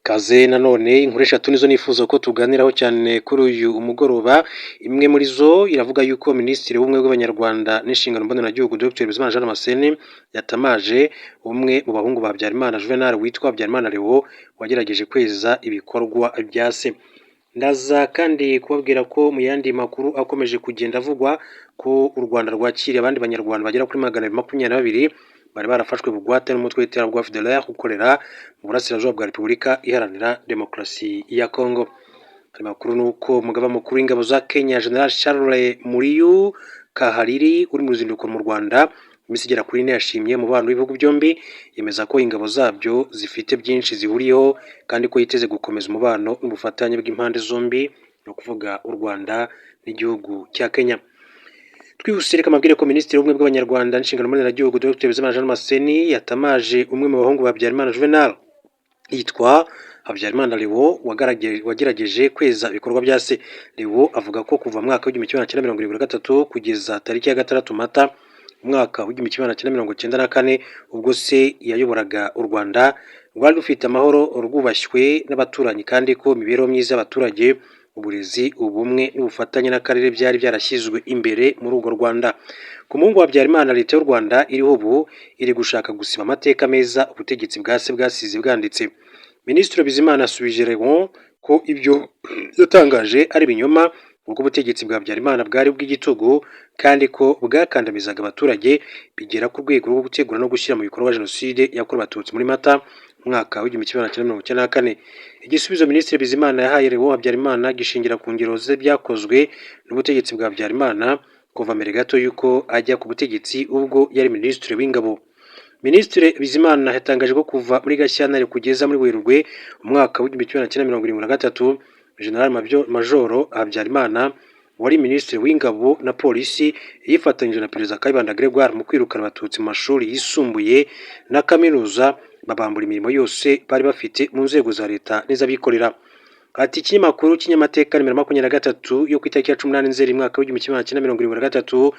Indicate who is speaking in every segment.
Speaker 1: Kaze nanone, inkuru eshatu nizo nifuza ko tuganiraho cyane kuri uyu mugoroba. Imwe muri zo iravuga yuko Minisitiri w'Ubumwe bw'Abanyarwanda n'Inshingano Mboneragihugu, Dr Bizimana Jean Damascene, yatamaje umwe mu bahungu ba Habyarimana Juvenal witwa Habyarimana Leon, wagerageje kweza ibikorwa bya se. Ndaza kandi kubabwira ko mu yandi makuru akomeje kugenda avugwa ko u Rwanda rwakiriye abandi Banyarwanda bagera kuri 222 bari barafashwe bugwate n'umutwe w'iterabwoba FDLR ukorera mu burasirazuba bwa Repubulika Iharanira Demokarasi ya Congo. Andi makuru ni uko umugaba mukuru w'ingabo za Kenya, General Charles Muriu Kahariri, uri mu ruzinduko mu Rwanda iminsi igera kuri 4, yashimye umubano w'ibihugu byombi, yemeza ko ingabo zabyo zifite byinshi zihuriyeho kandi ko yiteze gukomeza umubano n'ubufatanye bw'impande zombi, ni ukuvuga u Rwanda n'igihugu cya Kenya. Twihuse, reka amabwire ko Minisitiri w'Ubumwe bw'Abanyarwanda n'Inshingano Mboneragihugu, Dr Bizimana Jean Damascene, yatamaje umwe mu bahungu ba Habyarimana Juvenal yitwa Habyarimana Leon, wagerageje kweza ibikorwa bya se. Leon avuga ko kuva mu mwaka w'1973 kugeza tariki ya 6 Mata umwaka w'1994, ubwo se yayoboraga, u Rwanda rwari rufite amahoro, rwubashywe n'abaturanyi, kandi ko imibereho myiza y'abaturage, uburezi, ubumwe n'ubufatanye n'akarere byari byarashyizwe imbere muri urwo Rwanda. Ku muhungu wa Habyarimana, Leta y'u Rwanda iriho ubu iri gushaka gusiba amateka meza ubutegetsi bwa se bwasize bwanditse. Minisitiri Bizimana yasubije Leon ko ibyo yatangaje ari ibinyoma, ubwo ubutegetsi bwa Habyarimana bwari ubw'igitugu kandi ko bwakandamizaga abaturage bigera ku rwego rwo gutegura no gushyira mu bikorwa Jenoside yakorewe Abatutsi muri Mata umwaka w'1994. Igisubizo Minisitiri Bizimana yahaye Leon Habyarimana gishingira ku ngero z'ibyakozwe n'ubutegetsi bwa Habyarimana kuva mbere gato y'uko ajya ku butegetsi, ubwo yari Minisitiri w'Ingabo. Minisitiri Bizimana yatangaje ko kuva muri Gashyantare kugeza muri Werurwe umwaka w'1973, General Majoro Habyarimana wari Minisitiri w'Ingabo na Polisi yifatanyije na Perezida Kayibanda Gregoire mu kwirukana Abatutsi mu mashuri yisumbuye na kaminuza, babambura imirimo yose bari bafite mu nzego za Leta n'iz'abikorera. Ati: "Ikinyamakuru Kinyamateka nimero 23 yo ku itariki ya 18 Nzeri mwaka w'1973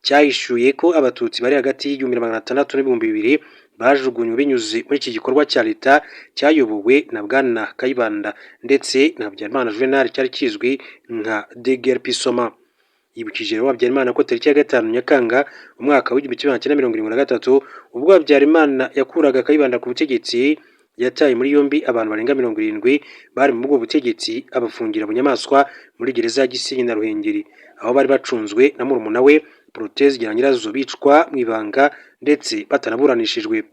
Speaker 1: cyahishuye ko Abatutsi bari hagati y'1600 n'2000 bajugunywe binyuze muri iki gikorwa cya Leta cyayobowe na Bwana Kayibanda ndetse na Habyarimana Juvenal, cyari kizwi nka déguerpissement." Yibukije rero Habyarimana ko tariki ya 5 Nyakanga umwaka w'1973, ubwo Habyarimana yakuraga Kayibanda ku butegetsi, yataye muri yombi abantu barenga 70 bari muri ubwo butegetsi, abafungira bunyamaswa muri gereza ya Gisenyi na Ruhengeri, aho bari bacunzwe na murumuna we Protais Zigiranyirazo, bicwa mu ibanga ndetse batanaburanishijwe.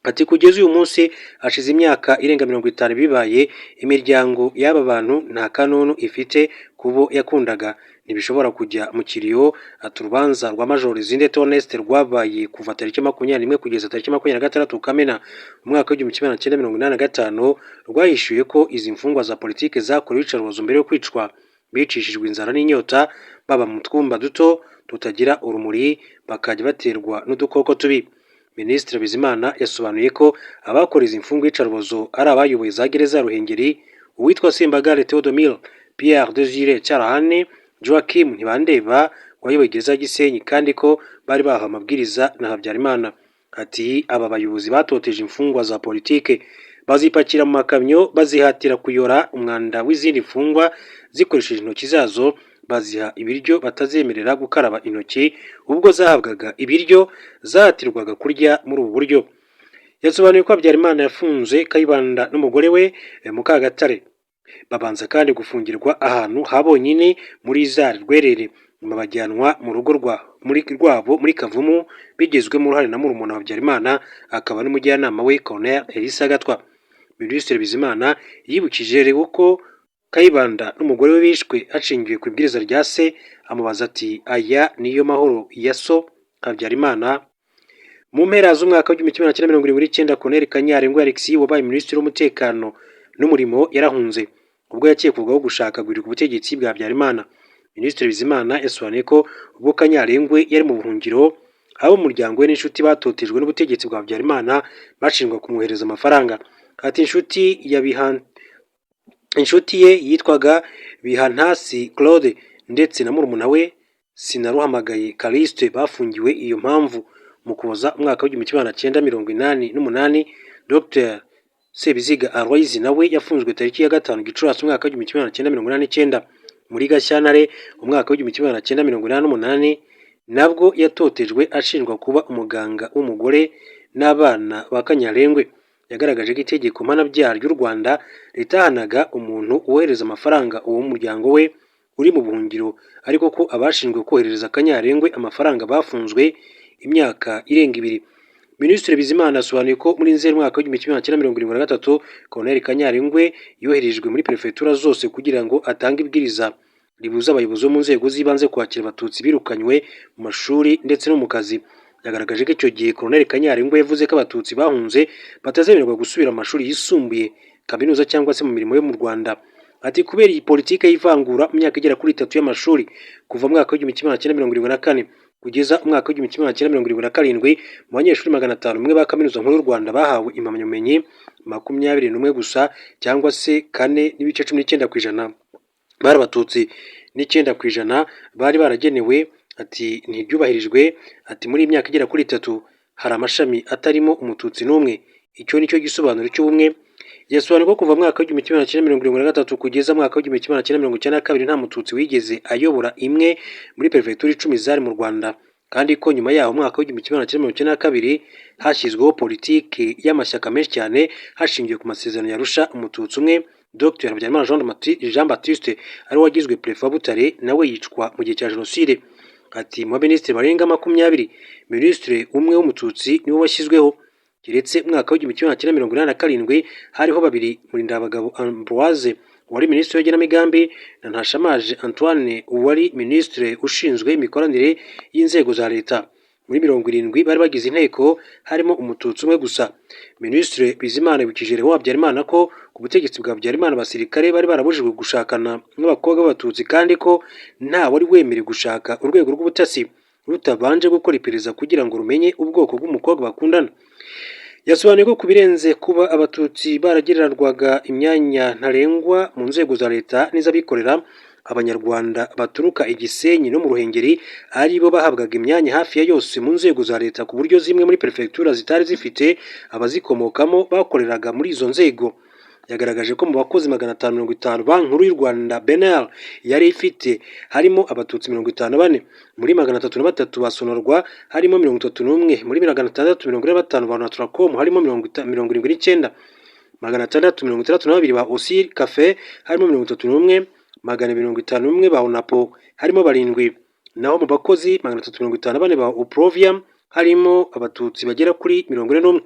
Speaker 1: Ati: "Kugeza uyu munsi hashize imyaka irenga 50 bibaye, imiryango y'aba bantu nta kanunu ifite kubo yakundaga, ntibishobora kujya mu kiriyo." Ati: "Urubanza rwa Major Lizinde Theoneste rwabaye kuva tariki 21 kugeza tariki 26 Kamena umwaka w'1985 rwahishuye ko izi mfungwa za politiki zakorewe iyicarubozo mbere yo kwicwa, bicishijwe inzara n'inyota, baba mu twumba duto tutagira urumuri, bakajya baterwa n'udukoko tubi." Minisitiri Bizimana yasobanuye ko abakora izi mfungwa iyicarubozo ari abayoboye za gereza ya Ruhengeri, uwitwa Sembagare Theodomir, Pierre Desire Cyarahane, Joachim Ntibandeba wayoboye gereza ya Gisenyi, kandi ko bari bahawe amabwiriza na Habyarimana. Ati: "Aba bayobozi batoteje imfungwa za politike, bazipakira mu makamyo, bazihatira kuyora umwanda w'izindi mfungwa zikoresheje intoki zazo, baziha ibiryo batazemerera gukaraba intoki, ubwo zahabwaga ibiryo zahatirwaga kurya muri ubu buryo." Yasobanuye ko Habyarimana yafunze Kayibanda n'umugore we Mukagatare, babanza kandi gufungirwa ahantu ha bonyine muri IZAR Rwerere, nyuma bajyanwa mu rugo rwa muri rwabo muri Kavumu, bigizwemo uruhare na murumuna wa Habyarimana akaba n'umujyanama we, Colonel Elie Sagatwa. Minisitiri Bizimana yibukije rero ko Kayibanda n'umugore we bishwe hashingiwe ku ibwiriza rya se, amubaza ati: "Aya niyo mahoro ya so Habyarimana?" Mu mpera z'umwaka w'1979, Colonel Kanyarengwe Alexis wabaye Minisitiri w'Umutekano n'Umurimo yarahunze ubwo yakekwagaho gushaka guhirika ubutegetsi bwa Habyarimana. Minisitiri Bizimana yasobanuye ko ubwo Kanyarengwe yari mu buhungiro, abo mu muryango we n'inshuti batotejwe n'ubutegetsi bwa Habyarimana, bashinjwa kumwohereza amafaranga. Ati: "Inshuti ye yitwaga Bihantasi Claude ndetse na murumuna we Sinaruhamagaye Callixte bafungiwe iyo mpamvu." Mu Kuboza umwaka w'1988, Dr. Sebiziga Aloys nawe yafunzwe tariki ya 5 Gicurasi umwaka w'1989. Muri Gashyantare umwaka w'1988 nabwo yatotejwe ashinjwa kuba umuganga w'umugore n'abana ba Kanyarengwe. Yagaragaje ko itegeko mpanabyaha ry'u Rwanda ritahanaga umuntu wohereza amafaranga uwo muryango we uri mu buhungiro, ariko ko abashinzwe koherereza Kanyarengwe amafaranga bafunzwe imyaka irenga 2. Minisitiri Bizimana asobanuye ko muri Nzeri umwaka w'1973 Colonel Kanyarengwe yoherejwe muri perefegitura zose kugira ngo atange ibwiriza ribuza abayobozi bo mu nzego z'ibanze kwakira abatutsi birukanywe mu mashuri ndetse no mu kazi. Yagaragaje ko icyo gihe Colonel Kanyarengwe yavuze ko abatutsi bahunze batazemererwa gusubira mu mashuri yisumbuye, kaminuza cyangwa se mu mirimo yo mu Rwanda. Ati kubera iyi politike y'ivangura mu myaka igera kuri 3 y'amashuri kuva mu mwaka w'1974 kugeza umwaka w'1977, mu banyeshuri 501 ba kaminuza nkuru y'u Rwanda bahawe impamyabumenyi 21 gusa, cyangwa se 4.19% bari abatutsi, n'9% bari baragenewe. Ati ntibyubahirijwe. Ati muri iyi myaka igera kuri 3 hari amashami atarimo umututsi n'umwe, icyo nicyo gisobanuro cy'ubumwe. Yasobanuye ko kuva mu mwaka w'1973 kugeza mu mwaka w'1992 nta mututsi wigeze ayobora imwe muri perefegitura 10 zari mu Rwanda, kandi ko nyuma yaho umwaka w'1992 hashyizweho politiki y'amashyaka menshi cyane hashingiwe ku masezerano ya Arusha. Umututsi umwe, Dr Habyarimana Jean Baptiste, ari wagizwe perefe wa Butare, nawe yicwa mu gihe cya Jenoside. Ati mu baminisitiri barenga 20, minisitiri umwe w'umututsi niwe washyizweho, keretse umwaka w'1987 hariho babiri, Murindabagabo Ambroise wari minisitiri w'igenamigambi na Ntashamaje Antoine wari minisitiri ushinzwe imikoranire y'inzego za leta. Muri 70 bari bagize inteko harimo umututsi umwe gusa. Minisitiri Bizimana yibukije Léon Habyarimana ko ku butegetsi bwa Habyarimana abasirikare bari barabujijwe gushakana n'abakobwa b'abatutsi, kandi ko nta wari wemerewe gushaka urwego rw'ubutasi rutabanje gukora iperereza kugira ngo rumenye ubwoko bw'umukobwa bakundana. Yasobanuye ko ku birenze kuba abatutsi baragenerwaga imyanya ntarengwa mu nzego za leta n'iz'abikorera, abanyarwanda baturuka i Gisenyi no mu Ruhengeri ari bo bahabwaga imyanya hafi ya yose mu nzego za leta, ku buryo zimwe muri perefegitura zitari zifite abazikomokamo bakoreraga muri izo nzego. Yagaragaje ko mu bakozi 550 Banki Nkuru y'u Rwanda BNR yari ifite harimo abatutsi 54, muri 303 ba Sonarwa harimo 31, muri 645 ba Onatracom harimo 79, 662 ba OSIR harimo 31, 251 ba ONAPO harimo 7, naho mu bakozi 354 ba Uprovia harimo abatutsi bagera kuri 41.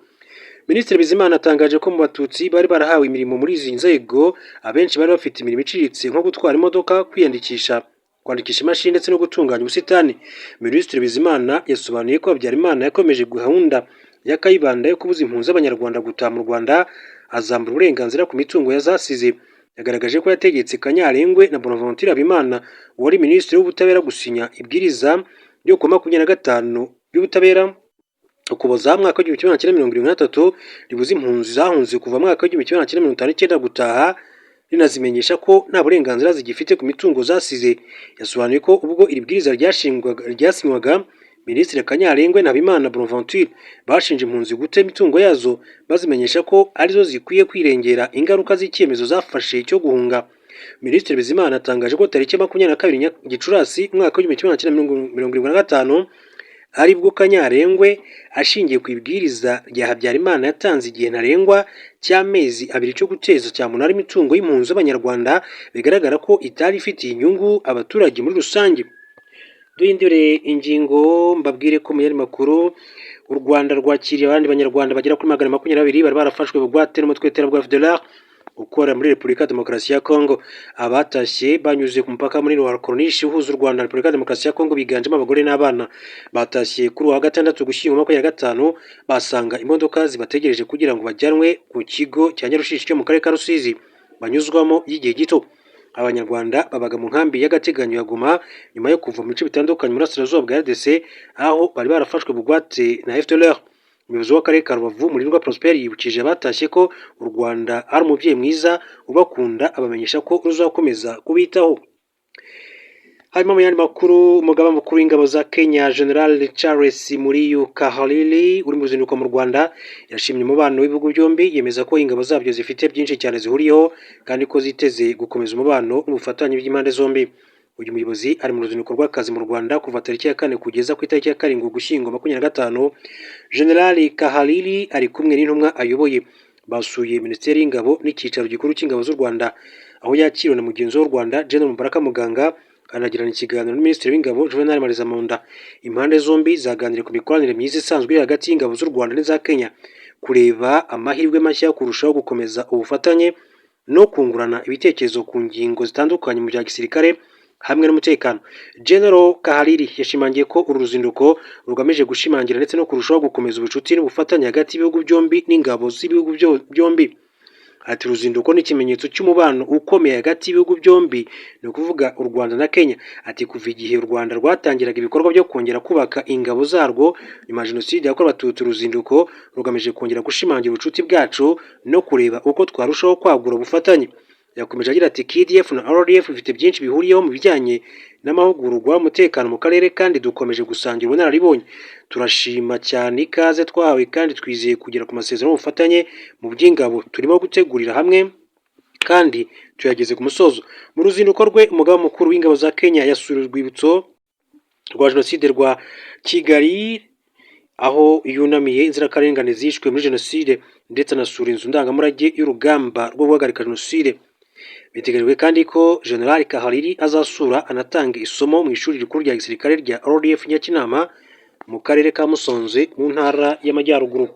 Speaker 1: Minisitiri Bizimana atangaje ko mu batutsi bari barahawe imirimo muri izi nzego, abenshi bari bafite imirimo iciriritse nko gutwara imodoka, kwiyandikisha, kwandikisha imashini ndetse no gutunganya ubusitani. Minisitiri Bizimana yasobanuye ko Habyarimana yakomeje gahunda ya Kayibanda yo kubuza impunzi z'abanyarwanda gutaha mu Rwanda, azambura uburenganzira ku mitungo yazasize. Yagaragaje ko yategetse Kanyarengwe na Bonaventure Habimana wari minisitiri w'ubutabera gusinya ibwiriza ryo kuwa 25 ry'ubutabera Ukuboza mwaka w'1973 ribuza impunzi zahunze kuva mu mwaka w'1959 gutaha, rinazimenyesha ko nta burenganzira zigifite ku mitungo zasize. Yasobanuye ko ubwo iri bwiriza ryasinywaga, Minisitiri Kanyarengwe na Habimana Bonaventure bashinje impunzi guta imitungo yazo, bazimenyesha ko arizo zikwiye kwirengera ingaruka z'icyemezo zafashe cyo guhunga. Minisitiri Bizimana atangaje ko tariki 22 Gicurasi umwaka w'1975 aribwo Kanyarengwe ashingiye ku ibwiriza rya Habyarimana yatanze igihe ntarengwa cy'amezi 2 cyo guteza cyamunara imitungo y'impunzi z'abanyarwanda bigaragara ko itari ifitiye inyungu abaturage muri rusange. Duhindure ingingo, mbabwire ko mu yandi makuru u Rwanda rwakiriye abandi banyarwanda bagera kuri 220 bari barafashwe bugwate n'umutwe w'iterabwoba FDLR ukora muri Repubulika ya Demokarasi ya Kongo. Abatashye banyuze ku mupaka munini wa Corniche uhuza u Rwanda na Repubulika ya Demokarasi ya Kongo biganjemo abagore n'abana. Batashye kuri uwa gatandatu Ugushyingo 25, basanga imodoka zibategereje kugira ngo bajyanwe ku kigo cya Nyarushishi cyo mu karere ka Rusizi banyuzwamo y'igihe gito. Abanyarwanda babaga mu nkambi y'agateganyo ya Goma nyuma yo kuva mu bice bitandukanye mu burasirazuba bwa RDC aho bari barafashwe bugwate na FDLR. Umuyobozi w'akarere ka Rubavu, Mulindwa Prosper, yibukije abatashye ko u Rwanda ari umubyeyi mwiza ubakunda, abamenyesha ko ruzakomeza kubitaho. Hanyuma mu yandi makuru, umugaba mukuru w'ingabo za Kenya, General Charles Muriu Kahariri, uri mu ruzinduko mu Rwanda, yashimye umubano w'ibihugu byombi, yemeza ko ingabo zabyo zifite byinshi cyane zihuriyeho kandi ko ziteze gukomeza umubano n'ubufatanye by'impande zombi. Uyu muyobozi ari mu ruzinduko rw'akazi mu Rwanda kuva tariki ya 4 kugeza ku itariki ya 7 Ugushyingo 2025. General Kahariri ari kumwe n'intumwa ayoboye, basuye Minisiteri y'Ingabo n'icyicaro gikuru cy'ingabo z'u Rwanda, aho yakiriwe na mugenzi w'u Rwanda, General Mubaraka Muganga, anagirana ikiganiro na Minisitiri w'Ingabo Juvenal Marizamunda. Impande zombi zaganiriye ku mikoranire myiza isanzwe iri hagati y'ingabo z'u Rwanda n'iza Kenya, kureba amahirwe mashya yo kurushaho gukomeza ubufatanye no kungurana ibitekerezo ku ngingo zitandukanye mu bya gisirikare hamwe n'umutekano. General Kahariri yashimangiye ko uru ruzinduko rugamije gushimangira ndetse no kurushaho gukomeza ubucuti n'ubufatanye hagati y'ibihugu byombi n'ingabo z'ibihugu byombi. Ati: "Uruzinduko ni ikimenyetso cy'umubano ukomeye hagati y'ibihugu byombi, ni ukuvuga u Rwanda na Kenya." Ati: "Kuva igihe u Rwanda rwatangiraga ibikorwa byo kongera kubaka ingabo zarwo nyuma ya Jenoside yakorewe Abatutsi, uruzinduko rugamije kongera gushimangira ubucuti bwacu no kureba uko twarushaho kwagura ubufatanye." Yakomeje agira ati: "KDF na RDF bifite byinshi bihuriyeho mu bijyanye n'amahugurwa, umutekano mu karere, kandi dukomeje gusangira ubunararibonye. Turashima cyane ikaze twahawe kandi twizeye kugera ku masezerano y'ubufatanye mu by'ingabo turimo gutegurira hamwe kandi tuyageze ku musozo." Mu ruzinduko rwe, umugaba mukuru w'ingabo za Kenya yasuye urwibutso rwa Jenoside rwa Kigali, aho yunamiye inzirakarengane zishwe muri Jenoside, ndetse anasura inzu ndangamurage y'urugamba rwo guhagarika Jenoside. Biteganyijwe kandi ko General Kahariri azasura anatanga isomo mu ishuri rikuru rya gisirikare rya RDF Nyakinama mu karere ka Musanze mu ntara y'Amajyaruguru.